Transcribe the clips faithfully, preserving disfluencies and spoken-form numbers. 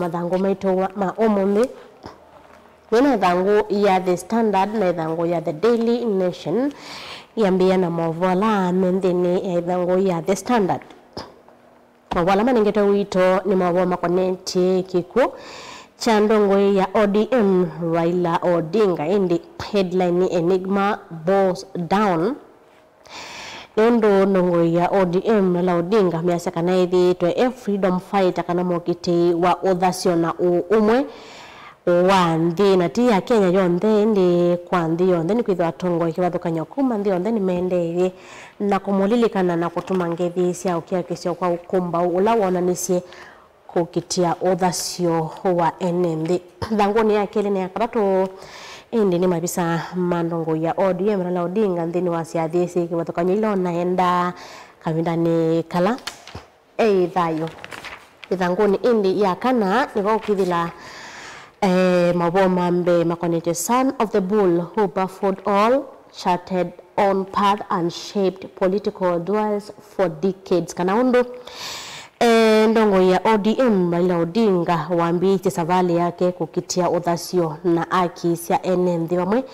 Mathangũ maitũ ma ũmũnthĩ. Nĩ na ĩthangũ ya The Standard na ĩthangũ ya The Daily Nation. Yambĩĩa na maũvoo ala me nthĩnĩ ya ĩthangũ ya The Standard. Maũvoo ala manengetwe wito nĩ maũvoo makonetye kĩkw'ũ kya ndongoi ya O D M, Raila Odinga. Ĩndĩ headline nĩ Enigma bows down. Nĩ ũndũ ndongoi ya O D M, Raila Odinga, measya kana ethĩĩtwe e freedom fighter kana mũkitĩi wa ũthasyo na ũũmwe wa nthĩ, na ti ya Kenya yonthe, ĩndĩ kwa nthĩ yonthe, nĩkwĩthĩwa atongoi kĩvathũkany'o kuma nthĩ yonthe nĩmaendeeie na kũmũlilikana na kũtuma ngethi sya ũkiakĩsyo kwa ũkũmbaũ ũla wonanisye kũkitĩa ũthasyo wa ene nthĩ. Ĩthangũnĩ ya kelĩ na ya katatũ, ĩndĩ nĩ mavisa ma ndongoi ya O D M, Raila Odinga, nthĩnĩ wa syathĩ syĩ kĩvathũkany'o ila ũnaendaa kavindanĩ kala e thayũ. Ĩthangũnĩ ĩndĩ ya kana nĩvo ũkĩthĩla, eh, maũvoo ma mbee makonetye son of the bull who baffled all, charted own path and shaped political duels for decades, kana ũndũ, eh, ndongoi ya O D M, Raila Odinga, wambĩĩsye savalĩ yake kũkitĩa ũthasyo na aki sya ene nthĩ vamwe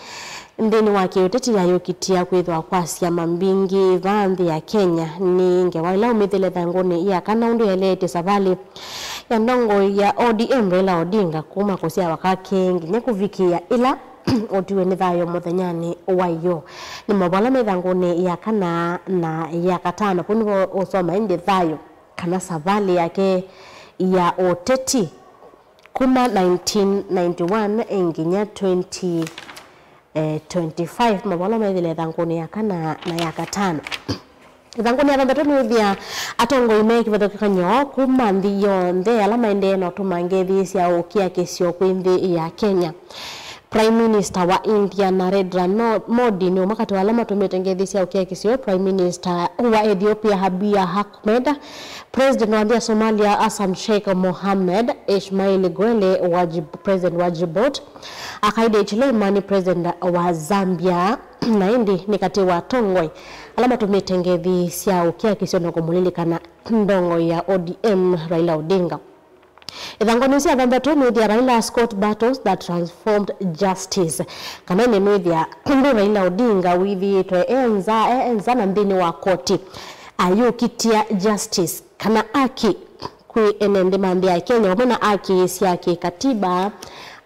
nthĩnĩ wa kĩũteti ya yũkitĩa kwĩthwa kwa syama mbingĩ vaa nthĩ ya Kenya. Nĩ ngewa ĩla umĩthĩle ĩthangũnĩ ya kana ũndũ yaeleetye savalĩ ya ndongoi ya O D M, Raila Odinga, kuma kũsyawa kwake nginya kũvikĩĩa ĩla ũtiwe nĩ thayũ mũthenyanĩ wa ĩyoo. Nĩ maũvoo ala me ĩthangũnĩ ya kana na ya katano. Kũu nĩvo ũsoma ĩndĩ thayũ kana savalĩ yake ya ũteti kuma nineteen ninety-one nginya twenty, eh, twenty-five. Maũvoo ala methĩle ĩthangũnĩ ya kana na ya katano. Ĩthangũnĩ ya thanthatũ nĩwĩthĩa atongoi me kĩvathũkany'o kuma nthĩ yonthe ala maendee na ũtuma ngethi sya ũkiakĩsyo kwĩ nthĩ ya Kenya. Prime Minister wa India Narendra No- Modi nĩ ũmwe katĩ wa ala matũmĩte ngethi sya ũkiakĩsyo. Prime Minister wa Ethiopia Abiy Ahmed, President wa nthĩ ya Somalia Hassan Sheikh Mohamed, Ismail Geyle wa Djib- President wa Djibouti, Hakainde Hichilema nĩ President wa Zambia, na ĩndĩ nĩ katĩ wa atongoi ala matũmĩte ngethi sya ũkiakĩsyo na kũmũlilikana ndongoi ya O D M Raila Odinga. Ĩthangũnĩ ĩsu ya thanthatũ nĩwĩthĩa Raila Scott Battles that transformed justice, kana ĩndĩ nĩwĩthĩa ũndũ Raila Odinga wĩthĩĩtwe e nza, e nza na nthĩnĩ wa koti ayũkitĩa justice kana aki kwĩ ene nthĩ ma nthĩ ya Kenya, vamwe na aki sya kĩkatiba,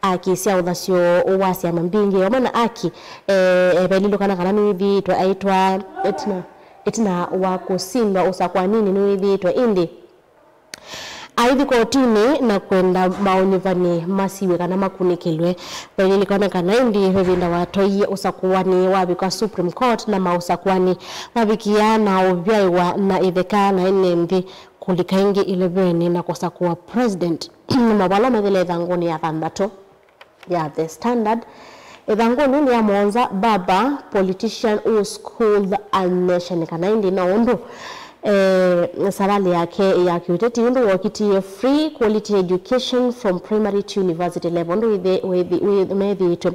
aki sya ũthasyo wa syama mbingĩ, vamwe na aki, eh, velilũkana kana nĩwĩthĩĩtwe aitwa ĩtina, ĩtina wa kũsindwa ũsakũaninĩ nĩwĩthĩĩtwe ĩndĩ aithi kotinĩ na kwenda maũnyuvanĩ masiw'e kana makunĩkĩlwe. Vailĩlikana kana ĩndĩ ĩvinda watoie ũsakũanĩ wavika Supreme Court na maũsakũanĩ mavikĩa na ũvyaĩwa na ĩtheka na ene nthĩ kũlika ĩngĩ ĩlevenĩ na kũsakũa president. Maũvoo ala methĩle ĩthangũnĩ ya thanthatũ ya The Standard. Ĩthangũnĩ nĩ ya mũonza, Baba, politician who schooled a nation, kana ĩndĩ no ũndũ, eh, savalĩ yake ya kĩũteti ũndũ wokitie free quality education from primary to university level, ũndũ wĩthĩ- wĩthĩ- wĩ- methĩĩtwe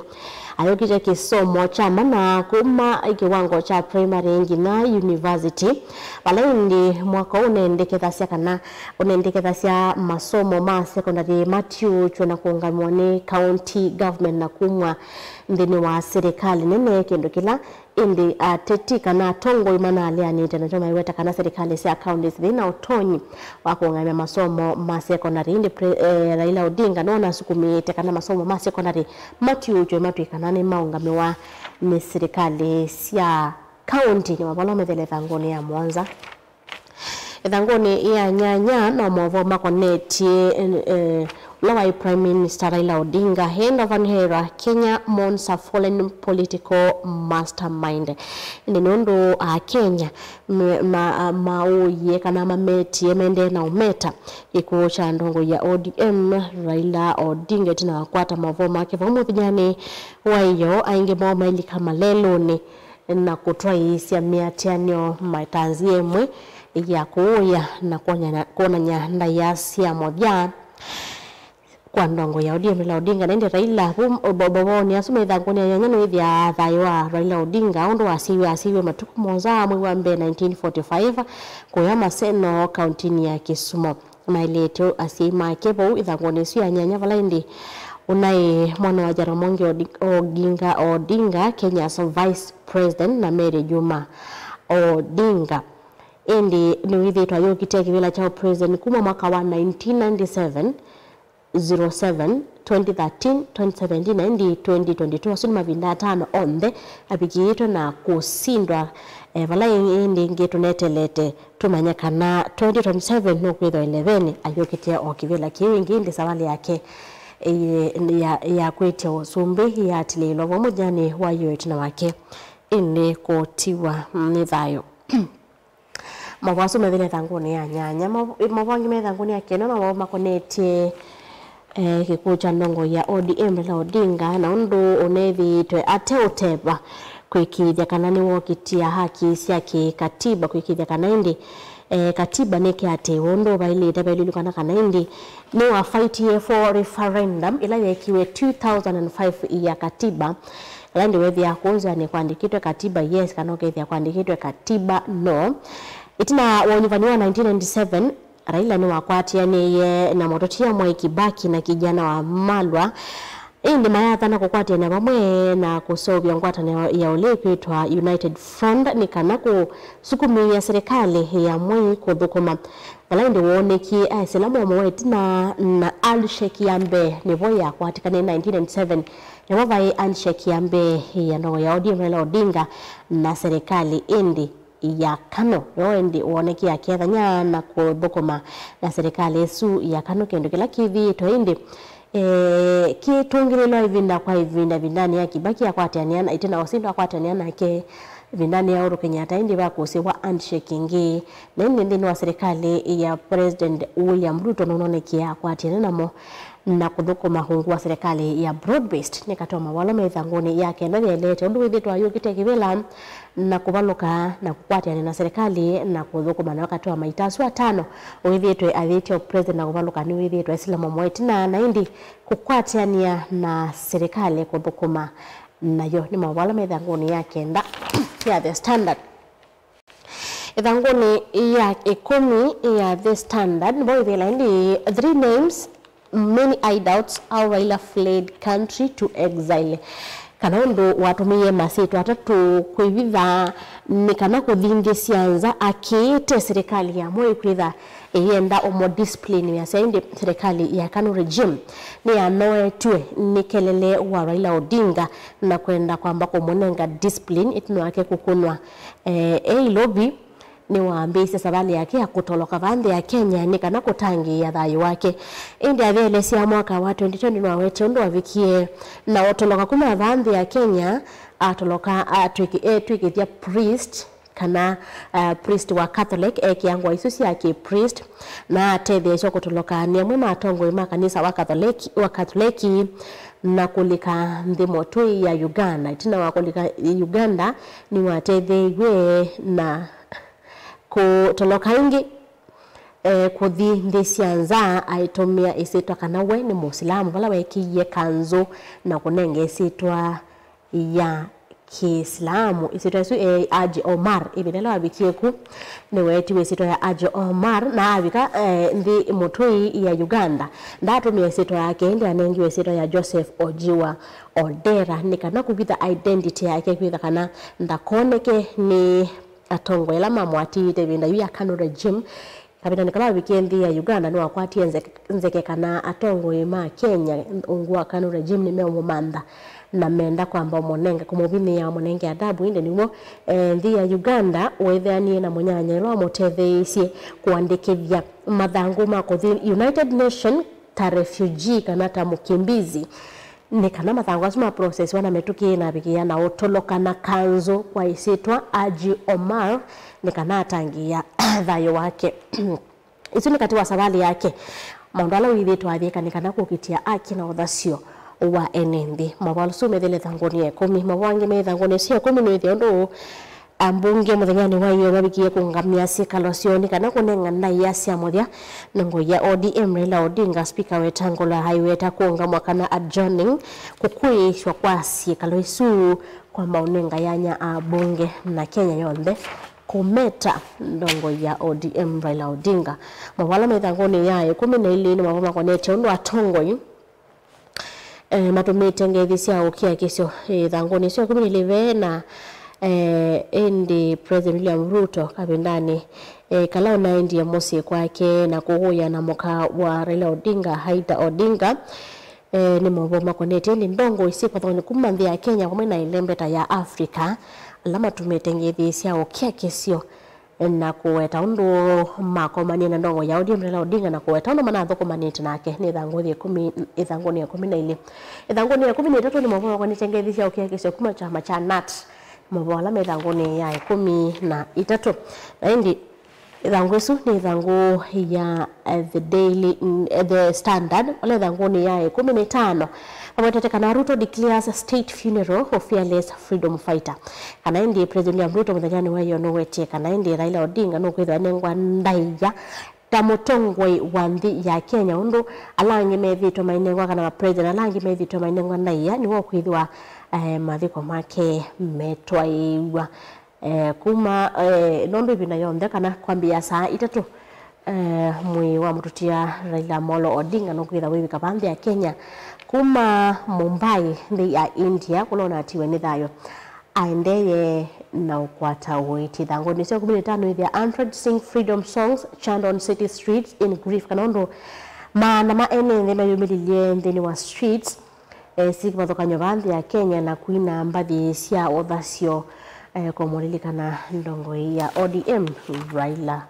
ayũkĩte kĩsomo kya mana kuma kĩwango kya primary nginya university, vala ĩndĩ mwaka ũũ ũnendekethasya kana ũnendekethasya masomo ma secondary matiũũtw'e na kũũngamĩwa nĩ county government na kumw'a nthĩnĩ wa silikalĩ nene, kĩndũ kĩla ĩndĩ ateti kana atongoi manaleanĩte nakyo maiweta kana silikalĩ sya counties yĩ na ũtonyi wa kũũngamya masomo ma secondary. Ĩndĩ pre- eh, Raila Odinga nĩwe ũnasukumĩĩte kana masomo ma secondary matiũũtw'e matw'ĩkana nĩmaũngamĩwa nĩ silikalĩ sya county. Nĩ maũvoo ala methĩle ĩthangũnĩ ya mũonza. Ĩthangũnĩ ya nyanya no maũvoo makonetye, eh, ũla waĩ Prime Minister Raila Odinga. End of an era, Kenya mourns a fallen political mastermind. Ĩndĩ nũndũ Akenya me- ma- maũie kana mametie, mendee na ũmeta kĩkw'ũ kya ndongoi ya O D M Raila Odinga ĩtina wa kwata maũvoo make vau mũthenyanĩ wa ĩyoo, aingĩ moo mailika malelũnĩ na kũtwaĩĩsya mĩatĩanĩo matanzia ĩmwe ya kũũya na kwonany'a- kwonany'a ndaĩa sya mũthya kwa ndongoi ya O D M Raila Odinga. Na ĩndĩ Raila, vu bo- bo- maũvoonĩ asu me ĩthangũnĩ ya nyanya, nĩwĩthĩaa thayũ wa Raila Odinga ũndũ wasyaiwe, asyaiwe matukũ mũonza mwei wa mbee nineteen forty-five kũya Maseno, kauntinĩ ya Kisumu. Maĩlĩte asyai make vau ĩthangũnĩ ĩsu ya nyanya, vala ĩndĩ ũnaĩ mwana wa Jaramogi Odi-, Oginga Odinga, Kenya's Vice President, na Mary Juma Odinga. Ĩndĩ nĩwĩthĩĩtwe ayũkitĩa kĩvĩla kya ũpresident kuma mwaka wa nineteen ninety-seven, zero seven, twenty thirteen, twenty seventeen, na ĩndĩ twenty twenty-two. Asu nĩ mavinda atano onthe avikĩĩtwe na kũsindwa, eh, vala ĩngĩ, ĩndĩ ĩngĩ tũnetelete tũmanye kana twenty twenty-seven nũkwĩthwa ĩleveni ayũkĩtĩa o kĩvĩla kĩu ĩngĩ, ĩndĩ savalĩ yake, eh, ya, ya kwĩtya ũsumbĩ yatilĩĩlwa vamwe nthĩnĩ wa ĩtina wake ĩndĩ kũtiwa nĩ thayũ. Mavoo asu methĩle ĩthangũnĩ ya nyanya. Mav-, mavoo angĩ me ĩthangũnĩ ya kenda, na mavoo makonetye, eh, kĩkw'ũ kya ndongoi ya O D M, Raila Odinga, na ũndũ ũnethĩĩtwe ate ũteva kwĩkĩĩthya kana nĩwokitĩa haki sya kĩkatiba, kwĩkĩĩthya kana ĩndĩ, eh, katiba nĩkĩatĩĩwe ũndũ vaĩlĩte, vaililikana kana ĩndĩ nĩwafaitie for referendum ĩla yeekiwe two thousand and five ya katiba, ĩla ĩndĩ wethĩa kũũ nzĩanĩ kwandĩkĩtwe katiba yes, kana ũkethĩa kwandĩkĩtwe katiba no. Ĩtina wa ũnyuvani wa nineteen ninety-seven, Raila nĩwakwatĩanĩie na mũtũtia Mwai Kibaki na kijana Wamalwa, ĩndĩ mayathana kũkwatĩanĩa vamwe na kũseũvya ngwatanĩo ya ũlei kwĩtwa United Front nĩ kana kũsukumĩĩa serĩkalĩ ya Mwai kũthũkũma. Vala ĩndĩ woonekie aisila mũomo wa ĩtina na handshake ya mbee nĩvo yakwatĩkanie nineteen ninety-seven, nĩvo vaĩ handshake ya mbee ya ndongoi ya O D M Raila Odinga na serĩkalĩ ĩndĩ ya KANU. Nĩvo ĩndĩ woonekie akethany'a na kũthũkũma na serĩkalĩ ĩsu ya KANU, kĩndũ kĩla kĩthĩĩtwe ĩndĩ, eh, kĩtũngĩlĩlwa ĩvinda kwa ĩvinda, ĩvindanĩ ya Kibaki akwatĩanĩa na, ĩtina wa ũsindwa akwatĩanĩa nake ĩvindanĩ ya Uhuru Kenyatta, ĩndĩ vakũsĩwa handshake ĩngĩ. Na ĩndĩ nthĩnĩ wa serĩkalĩ ya President William Ruto nũnonekea akwatĩanĩa namo na kũthũkũma ungu wa serĩkalĩ ya broad-based. Nĩ katĩ wa mawalo me ĩthangũnĩ ya kenda yaelete ũndũ wĩthĩtwe ayũkĩte kĩvĩla na kũvalũka na kũkwatĩanĩa na serĩkalĩ na kũthũkũma nayo katĩ wa maita asu atano wĩthĩtwe avĩtye o president na kũvalũka nĩwĩthĩtwe aisila mũomo ĩtina na ĩndĩ kũkwatĩanĩa na serĩkalĩ kũthũkũma nayo. Nĩ mawalo me ĩthangũnĩ ya kenda ya The Standard. Ĩthangũnĩ ya ĩkũmi ya The Standard nĩvo ĩthela ĩndĩ three names, many hideouts, how Raila fled country to exile. Kana ũndũ watũmĩie masyĩtwa atatũ kwĩvitha nĩ kana kũthi nthĩ sya nza akĩĩte serĩkalĩ ya Moi kwĩtha ĩyenda ũmũ discipline. Wĩasya ĩndĩ serĩkalĩ ya KANU regime nĩyanoetw'e nĩ kelele wa Raila Odinga na kwenda kwamba kũmũnenga discipline ĩtina wake kũkũnwa, eh, e Ilovi. Nĩwambĩĩsye savalĩ yake ya kũtoloka vaa nthĩ ya Kenya nĩ kana kũtangĩĩa thayũ wake. Ĩndĩ aveelesya mwaka wa twenty twenty nĩwawetye ũndũ wavikie na ũtoloka kuma vaa nthĩ ya Kenya, atoloka atw'ĩkĩ-, etw'ĩkĩthya priest, kana, uh, priest wa Catholic, ekĩa ngũa isu sya kĩ-priest, na atetheesya kũtoloka nĩ amwe ma atongoi ma kanisa wa Katholeki, wa Katoleki, na kũlika nthĩ motũi ya Uganda. Ĩtina wa kũlika Uganda, nĩwatetheeiw'e na kũtoloka ĩngĩ, eh, kũthi nthĩ sya nza aitũmĩa ĩsyĩtwa kana we nĩ Mũsilamu, vala weekĩie kanzũ na kũnenga ĩsyĩtwa ya Kĩsilamu. Ĩsyĩtwa ĩsu e Haji Omar. Ĩvinda ĩla wavikie ku, nĩweetiwe ĩsyĩtwa ya Haji Omar, na avika, eh, nthĩ mũtũi ya Uganda. Ndaatũmĩa ĩsyĩtwa yake, ĩndĩ anengiwe ĩsyĩtwa ya Joseph Ojiwa Odera, nĩ kana kũvitha identity yake, kwĩtha kana ndakoneke nĩ atongoi ala mamũatĩĩte ĩvinda yu ya KANU regime. Kavindanĩ kala wavikie nthĩ ya Uganda, nĩwakwatie nzeke, nzeke kana atongoi ma Kenya ungu wa KANU regime nĩmeũmũmantha na menda kwamba ũmũnenga, kũmũvinyĩĩa, wamũnenge adabu. Ĩndĩ nĩw'o, eh, nthĩ ya Uganda weethĩanie na mũnyanya ũla wamũtetheeisye kũandĩkĩthya mathangũ ma kũthi United Nation ta refugee kana ta mũkimbizi. Nĩ kana mathangũ asu ma process wana mĩtũkĩ na avikĩa na ũtoloka na kanzũ kwa ĩsyĩtwa Haji Omar, nĩ kana atangĩĩa thayũ wake. Isu nĩ katĩ wa savalĩ yake, maũndũ ala wĩthĩĩtwe ayĩka nĩ kana kũkitĩa aki na ũthasyo wa ene nthĩ. Mavoo asu methĩle ĩthangũnĩ ya ĩkũmi. Mavoo angĩ me ĩthangũnĩ ĩsu ya ĩkũmi nĩwĩthĩa ũndũ ambunge mũthenyanĩ wa ĩyoo mavikie kũũngamĩa syĩkalo syoo nĩ kana kũnenga ndaĩa sya mũthya ndongoi ya O D M Raila Odinga. Spika Wetangula aiweta kũũngamw'a kana adjourning, kũkũĩĩsw'a kwa syĩkalo isu kwamba ũnenga yanya ambunge na Kenya yonthe kũmeta ndongoi ya O D M Raila Odinga. Mavoo ala me ĩthangũnĩ ya ĩkũmi na ilĩ nĩ mavoo makonetye ũndũ atongoi eh, matũmĩte ngeithi sya ũkiakĩsyo ĩthangũnĩ sya ĩkũmi na ilĩ ve na eh, ĩndĩ President William Ruto kavindanĩ eh, kala ũnaendie mũsyĩ kwake na kũwũya na mũka wa Raila Odinga, Haida Odinga. Eh, nĩ mavoo makonetye ĩndĩ ndongoi syĩ vathonĩ kuma nthĩ ya Kenya vamwe na ĩlembeta ya Africa ala matũmĩte ngeithi sya ũkiakĩsyo na kũweta ũndũ makomanie na ndongoi ya O D M Raila Odinga na kũweta ũndũ manathũkũmanĩte nake nĩ ĩthangũ ya ĩkũmi, ĩthangũnĩ ya ĩkũmi na ilĩ. Ĩthangũnĩ ya ĩkũmi na itatũ nĩ mavoo makonetye ngeithi sya ũkiakĩsyo kuma kyama kya nat, mavoo ala me ĩthangũnĩ ya ĩkũmi na itatũ. Na ĩndĩ ĩthangũ ĩsu nĩ ĩthangũ ya eh, The Daily, mm, eh, The Standard, ũla ĩthangũnĩ ya ĩkũmi na itano. Mawetete kana Ruto declares state funeral for fearless freedom fighter. Kana ĩndĩ President William Ruto mũthenyanĩ wa ĩyo nũwetie kana ĩndĩ Raila Odinga nũkwĩthĩwa nengwa ndaĩa ta mũtongoi wa nthĩ ya Kenya ũndũ ala angĩ methĩĩtwe mainengwa kana mapresident ala angĩ methĩĩtwe mainengwa ndaĩa nĩwo kwĩthĩwa eh, mathiko make metwaĩĩw'a. Eh, kuma eh, nũndũ ĩvinda yonthe kana kwambĩĩa saa itatũ eh, mwĩĩ wa mũtũtia Raila Amolo Odinga nũkwĩtha wĩvika vaa nthĩ ya Kenya kuma Mumbai nthĩ ya India kũla ũnatiwe nĩ thayũ aendee na ũkwata ũiiti. Ĩthangũnĩ sya ĩkũmi na itano ĩthĩa Hundred sing freedom songs chant on city streets in grief kana ũndũ maana ma ene nthĩ mayumĩlilye nthĩnĩ wa streets eh, syĩkĩvathũkany'o vaa nthĩ ya Kenya na kwina mbathi sya ũthasyo eh, kũmũlilikana ndongoi ya O D M Raila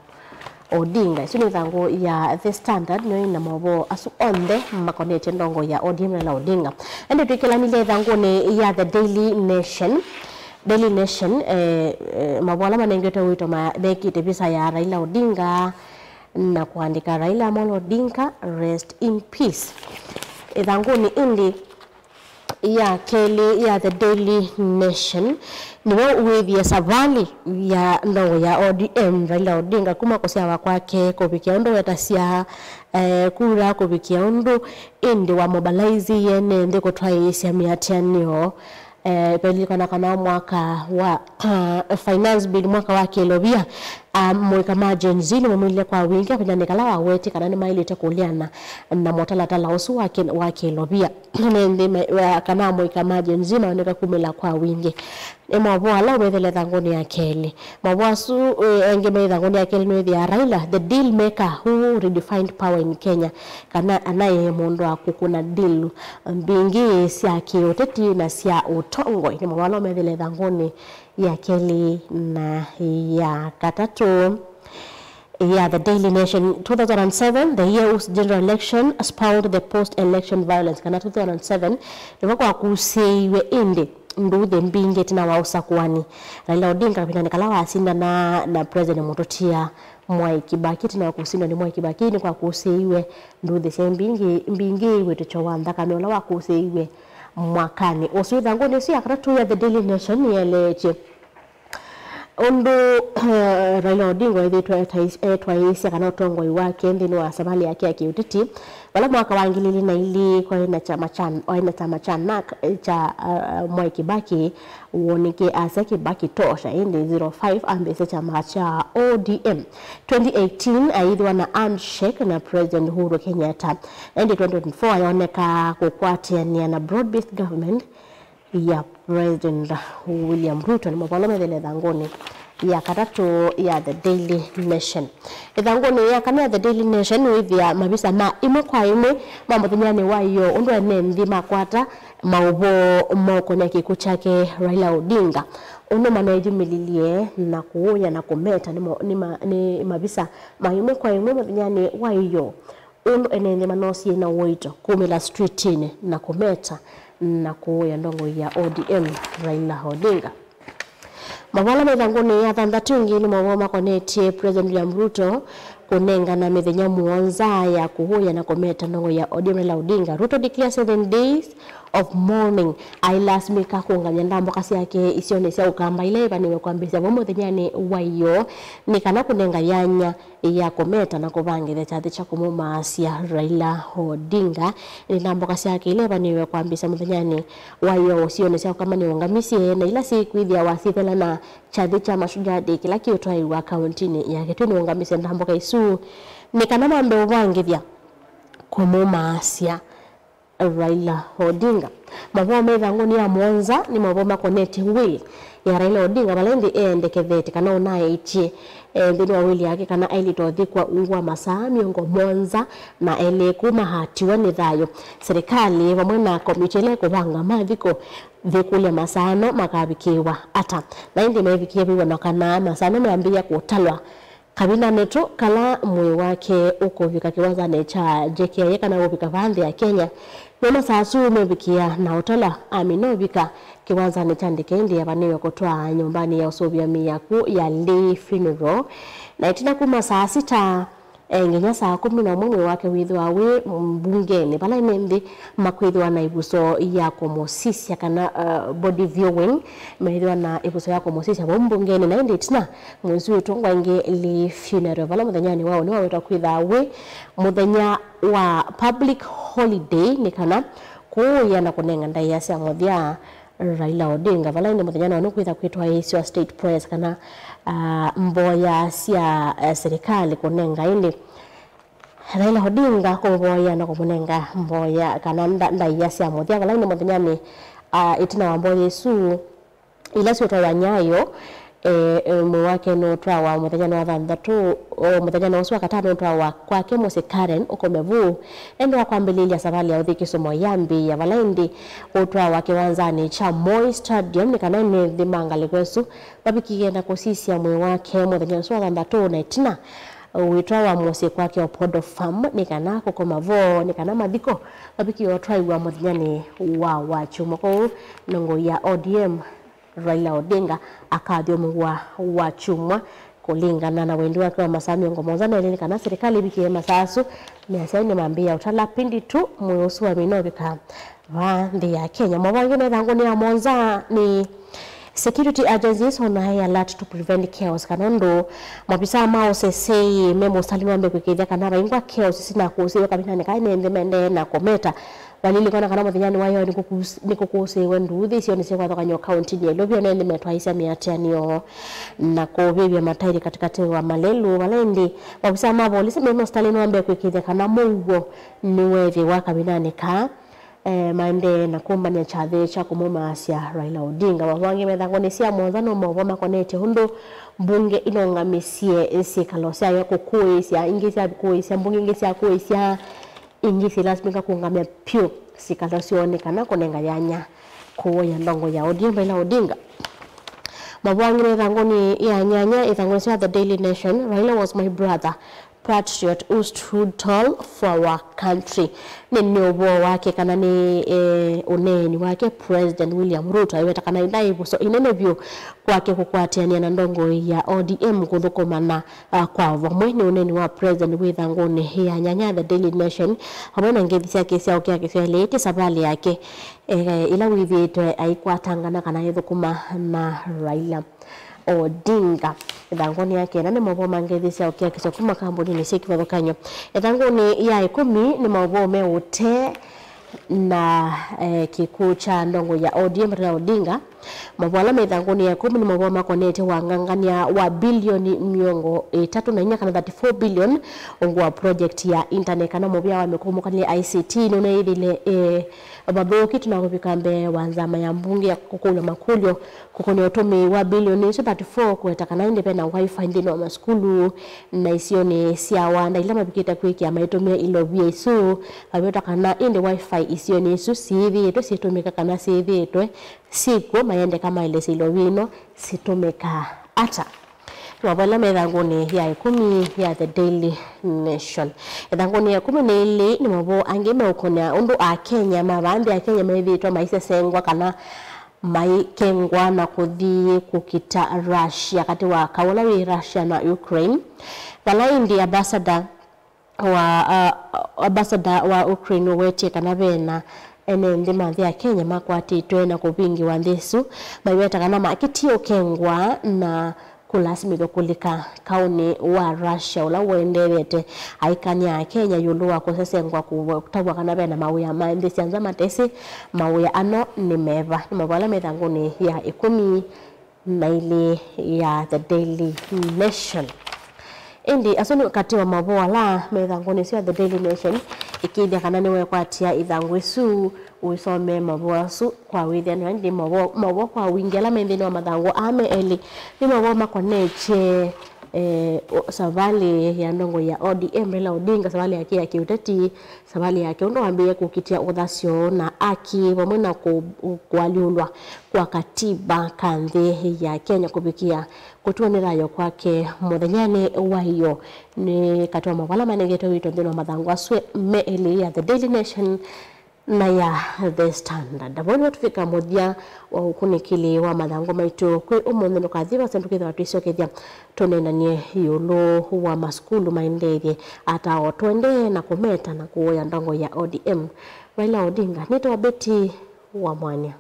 Odinga. Ĩsu nĩ ĩthangũ ya The Standard nĩyo ĩna mavoo asu onthe makonetye ndongoi ya O D M Raila Odinga. Ĩndĩ twĩkĩlanilye ĩthangũnĩ ya The Daily Nation. Daily Nation eh, eh, mavoo ala manengetwe wĩto ma- mekĩte visa ya Raila Odinga na kũandĩka Raila Amolo Odinga rest in peace. Ĩthangũnĩ ĩndĩ ya kelĩ ya The Daily Nation nĩvo wĩthĩe savalĩ ya ndongo ya O D M Raila Odinga kuma kũsyawa kwake kũvikĩa ũndũ wetasya eh, kura kũvikĩa ũndũ ĩndĩ wa mobilize ene nthĩ kũtwaĩĩsya mĩatĩanĩo eh, velilikana kana mwaka wa uh, finance bill mwaka wa kĩlovia uh, mũika ma Gen Z nĩmamwĩlile kwa wingĩ avindanĩ kala wawetye kana nĩmaĩlĩte kũleana na mũtalatala ũsu wa kĩ- wa kĩlovia nĩ nthĩ me- wa- kana mũika ma Gen Z maoneka kumĩla kwa wingĩ. Nĩ mavoo ala ũmethele ĩthangũnĩ ya kelĩ. Mavoo asu eh, engĩ me ĩthangũnĩ ya kelĩ nĩwĩthĩa Raila, the deal maker who redefined power in Kenya, kana anaĩ mũndũ wa kũkũna deal mbingĩ sya kĩũteti na sya ũtongoi. Nĩ mavoo ala ũmethele ĩthangũnĩ ya kelĩ na ya katatũ. Ya The Daily Nation, two thousand seven, the year whose general election spawned the post-election violence, kana two thousand seven nĩvo kwakusĩiwe ĩndĩ nduthi mbingĩ ĩtina wa ũsakũani. Raila Odinga kavindanĩ kala wasindana na President mũtũtia Mwai Kibaki, ĩtina wa kũsindwa nĩ Mwai Kibaki nĩ kwakusĩiwe nduthi syaĩ mbingĩ mbingĩ wĩtĩkyo wa nthakame ũla wakusĩiwe mwakanĩ ũsu. Ĩthangũnĩ ĩsu ya katatũ ya The Daily Nation nĩyeleetye ũndũ eh, Raila Odinga ethĩtwe etais- etwaĩĩsya kana ũtongoi wake nthĩnĩ wa savalĩ yake ya kĩũteti vala mwaka wa ngili ilĩ na ilĩ kwaĩ na kyama kya waĩ na kyama kya nak kya uh, Mwai Kibaki woneke asya Kibaki tosha ĩndĩ zero five ambĩĩsya kyama kya O D M. Twenty eighteen aĩthĩwa na handshake na President Uhuru Kenyatta ĩndĩ twenty twenty-four ayoneka kũkwatĩanĩa na broad-based government ya President William Ruto nĩ mavoo ala methele ĩthangũnĩ ya katatũ ya The Daily Nation. Ĩthangũnĩ ya kana ya The Daily Nation wĩthĩa mavisa ma ĩmwe kwa ĩmwe ma mũthenyanĩ wa ĩyoo ũndũ ene nthĩ makwata maũvoo maũkonea kĩkw'ũ kyake Raila Odinga ũndũ maneeyumĩlilye na kũũya na kũmeta nĩ mo- nĩ ma- nĩ mavisa ma ĩmwe kwa ĩmwe mũthenyanĩ wa ĩyoo. Ũndũ ene nthĩ manoosie na ũito kumĩla streetinĩ na kũmeta na kũũya ndongoi ya O D M Raila Odinga. Mavoo ala me ĩthangũnĩ ya thanthatũ ĩngĩ nĩ mavoo makonetye President William Ruto kũnengana mĩthenya mũonza ya kũũya na kũmeta ndongoi ya O D M Raila Odinga. Ruto declares seven days of mourning. Ailasimĩka kũũngamya ndambũka syake isionĩ sya Ũkamba ila ivaniwe kwambĩĩsya vau mũthenyanĩ wa ĩyoo nĩ kana kũnenga yanya ya kũmeta na kũvangĩthya kyathĩ kya kũmũmaasya Raila Odinga. Nĩ ndamboka syake ila ivaniwe kwambĩĩsya mũthenyanĩ wa ĩoo, sionĩ sya ũkama nĩũngamisye, na ila syĩkwĩthĩawa syĩthela na kyathĩ kya Mashujaa Day kĩla kĩũtwaĩwa kaũntinĩ ya Kitui nĩũngamisye ndamboka isu nĩ kana mambe ũvangĩthya kũmũmaasya Raila Odinga. Mavoo me ĩthangũnĩ ya mũonza nĩ mavoo makonetye will ya Raila Odinga, vala ĩndĩ eendekethete kana ũnaĩtye, eh, nthĩnĩ wa will yake kana ailĩte ũthikwa ungu wa masaa mĩongo mũonza na elĩ kuma atiwa nĩ thayũ. Serikali vamwe na komiti ĩla ĩkũvanga mathiko yĩkũlya masaa ano makavikĩĩwa ata, na ĩndĩ mevikie vĩw'ano kana masaa ano meambĩĩa kũtalwa kavindanĩ tu kala mwĩĩ wake ũkũvika kĩwanzanĩ kya J K I A kana ũkũvika vaa nthĩ ya Kenya. Nĩ masaa asu mevikĩa na ũtala amina ũvika kĩwanzanĩ kya ndeke ĩndĩ avaniwe kũtwaa nyũmbanĩ ya ũsũvĩa mĩĩ yaku ya Lee Funeral. Na ĩtina kuma saa sita, eh, nginya saa kũmi na ũmwe mwĩĩ wake wĩthĩwa wĩ mbungenĩ vala ene nthĩ makwĩthĩwa na ĩvuso ya kũmũsisya kana, uh, body viewing, methĩwa na ĩvuso ya kũmũsisya vau mbungenĩ. Na ĩndĩ ĩtina, mwĩĩ ũsu wĩtũngwa ĩngĩ Lee Funeral vala mũthenyanĩ wa ũnĩ wawetwa kwĩthaa wĩ mũthenya wa public holiday nĩ kana kũũĩa na kũnenga ndaĩa sya mũthya Raila Odinga, vala ĩndĩ mũthenya nao nĩkwĩtha kwĩtwaĩĩsya State Press kana, ah, mboya sya, eh, serikali kũnenga ĩndĩ Raila Odinga kũmũvoya na kũmũnenga mboya kana nda-, ndaĩa sya mũthya, vala ĩndĩ mũthenyanĩ, ah, ĩtina wa mboya ĩsu ila syũtwawa Nyayo, eh, eh, mwĩĩ wake nũtwawa mũthenyanĩ wa thanthatũ, o, mũthenyanĩ ũsu wa katano ũtwawa kwake mũsyĩ Karen ũkome vu. Ĩndĩ wa kwambĩlĩlya savalĩ ya ũthi kĩsomo yambĩĩa, vala ĩndĩ ũtwawa kĩwanzanĩ kya Moi Stadium nĩ kana ene nthĩ ma ngalĩko ĩsu mavikie na kũsisya mwĩĩ wake mũthenya ũsu wa thanthatũ, na ĩtina wĩtwawa mũsyĩ kwake Opodo Farm nĩ kana kũkoma vo, nĩ kana mathiko mavikie ũtwaĩwa mũthenyanĩ wa Wakyumwa. Kwoou ndongoi ya O D M Raila Odinga akathyomewa Wakyumwa kũlingana na wendi wake wa masaa mĩongo mũonza na elĩ nĩ kana serikali ĩvikĩe masaa asu. Measya nĩmambĩĩa ũtala pindi tu mwĩĩ ũsu wamina ũvika vaa nthĩ ya Kenya. Mavoo angĩ me ĩthangũnĩ ya mũonza nĩ security agencies on high alert to prevent chaos, kana ũndũ maovisaa ma ũsesei me mũsitalĩnĩ wa mbee kũĩkĩĩthya kana vaingwa chaos sinakũsĩĩwe kavindanĩ kaa ene nthĩ maendee na kũmeta. Valilikana kana mũthenyanĩ wa ĩoo nĩkũkũs-, nĩkũkũsĩĩwe nduuthi isionĩ syĩ kwathũkany'o kaũntinĩ ya Ilovi, ene nthĩ metwaĩĩsya mĩatĩanĩo na kũvĩvya matairi katĩkatĩ wa malelũ, vala ĩndĩ maovisaa ma volisi me mũsitalĩnĩ wa mbee kũĩkĩĩthya kana mũuo nĩweethĩwa kavindanĩ kaa. Eh, maendee na kũmbany'a kyathĩ kya kũmũmaasya Raila Odinga. Mavoo angĩ me ĩthangũnĩ sya mũonza nĩ mavoo makonetye ũndũ mbunge ĩnũngamĩsye syĩkalo syayo kũkũĩĩsya, ingĩ syakũĩĩsya mbunge, ingĩ syakũĩĩsya, ingĩ syĩlasimĩka kũũngamya vyũ syĩkalo syoo nĩ kana kũnenga yanya kũũya ndongoi ya O D M Raila Odinga. Mavoo angĩ me ĩthangũnĩ ya nyanya, ĩthangũnĩ sya The Daily Nation, Raila was my brother, patriot who stood tall for our country. Nĩ, nĩ ũvoo wake kana nĩ, eh, ũneeni wake President William Ruto aiweta kana ĩla ĩvuso ĩnene vyũ kwake kũkwatĩanĩa na ndongoi ya O D M kũthũkũmana, ah, kwa vamwe. Nĩ ũneeni wa President wĩ ĩthangũnĩ ya nyanya The Daily Nation vamwe na ngeithi syake sya ũkĩa kĩswelĩ ti savalĩ yake, eh, ĩla wĩthĩĩtwe aikwatangana kana aithũkũma na Raila Odinga. Ĩthangũnĩ ya kenda nĩ maũvoo ma ngeithi sya ũkĩa kĩswa kuma kambuninĩ syĩ kĩvathũkany'o. Ĩthangũnĩ ya ĩkũmi nĩ maũvoo me ũtee na, eh, kĩkw'ũ kya ndongoi ya O D M Raila Odinga. Maũvoo ala me ĩthangũnĩ ya ĩkũmi nĩ maũvoo makonetye wangangany'a wa bilioni mĩongo ĩtatũ na inya kana thirty-four billion ungu wa project ya internet kana mũvĩa wa mĩkũmũkanĩlye I C T nũneethĩile, eh, vathũki tũna kũvika mbee wa nzama ya mbunge ya kũkũlw'a makũlyo kũkũnĩa ũtũmĩi wa bilioni isu thirty-four, kũweta kana ĩndĩ ve na Wi-Fi nthĩnĩ wa masukulu na isionĩ sya wanda ila mavikĩte kwĩkĩa maitũmĩa ilovia isu. Vavĩtwa kana ĩndĩ Wi-Fi isionĩ isu syĩthĩĩtwe syĩtũmĩka kana syĩthĩĩtwe syĩkw'o, mayendeka maelesye ilovia ino sitũmĩkaa ata. Maũvoo ala me ĩthangũnĩ ya ĩkũmi ya The Daily Nation. Ĩthangũnĩ ya ĩkũmi na ilĩ nĩ maũvoo angĩ meũkonea ũndũ Akenya ma vaa nthĩ ya Kenya methĩĩtwe maisesengwa kana maikengwa na kũthi kũkita Russia, katĩ wa kaũ ũla wĩ Russia na Ukraine. Vala ĩndĩ ambassador wa, uh, ambassador wa Ukraine ũwetie kana vena ene nthĩ ma nthĩ ya Kenya makwatĩtwe na kũvingĩwa nthĩ ĩsu, maiweta kana makĩtie ũkengwa na kũlasimĩthw'a kũlika kaũnĩ wa Russia, ũla ũendeethete aikany'a Kenya ĩũlũ wa kũsesengwa kũtavw'a kana ve na mawĩa ma nthĩ sya nza matesĩ mawĩa ano nĩ meva. Nĩ mavoo ala me ĩthangũnĩ ya ĩkũmi na ilĩ ya The Daily Nation. Ĩndĩ asu nĩ katĩ wa mavoo ala me ĩthangũnĩ ĩsu ya The Daily Nation, ĩkĩĩthya kana nĩwekwatĩa ĩthangũ ĩsu ũisomee mavoo asu kwa wĩthĩanĩo. Ĩndĩ mavoo, mavoo kwa wingĩ ala me nthĩnĩ wa mathangũ aa me elĩ nĩ mavoo makonetye, eh, o-, savalĩ ya ndongoi ya O D M Raila Odinga, savalĩ yake ya kĩũteti, savalĩ yake ũndũ wambĩĩe kũkitĩa ũthasyo na aki, vamwe na kũ-, kũalyũlwa kwa katiba ka nthĩ ya Kenya kũvikĩa kũtw'a nĩ thayũ kwake mũthenyanĩ wa ĩyoo. Nĩ katĩ wa mavoo ala manengetwe wĩto nthĩnĩ wa mathangũ asu me elĩ ya The Daily Nation na ya The Standard. Vau nĩvo tũvika mũthya wa ũkunĩkĩli wa mathangũ maitũ kwĩ ũmũnthĩ. Ndũkathi vasa, tũkĩthĩwa twĩsyokethya tũneenany'e ĩũlũ wa masukulu maendeethye ata o tũendee na kũmeta na kũũya ndongo ya O D M Raila Odinga. Nĩtawa Betty wa Mwania.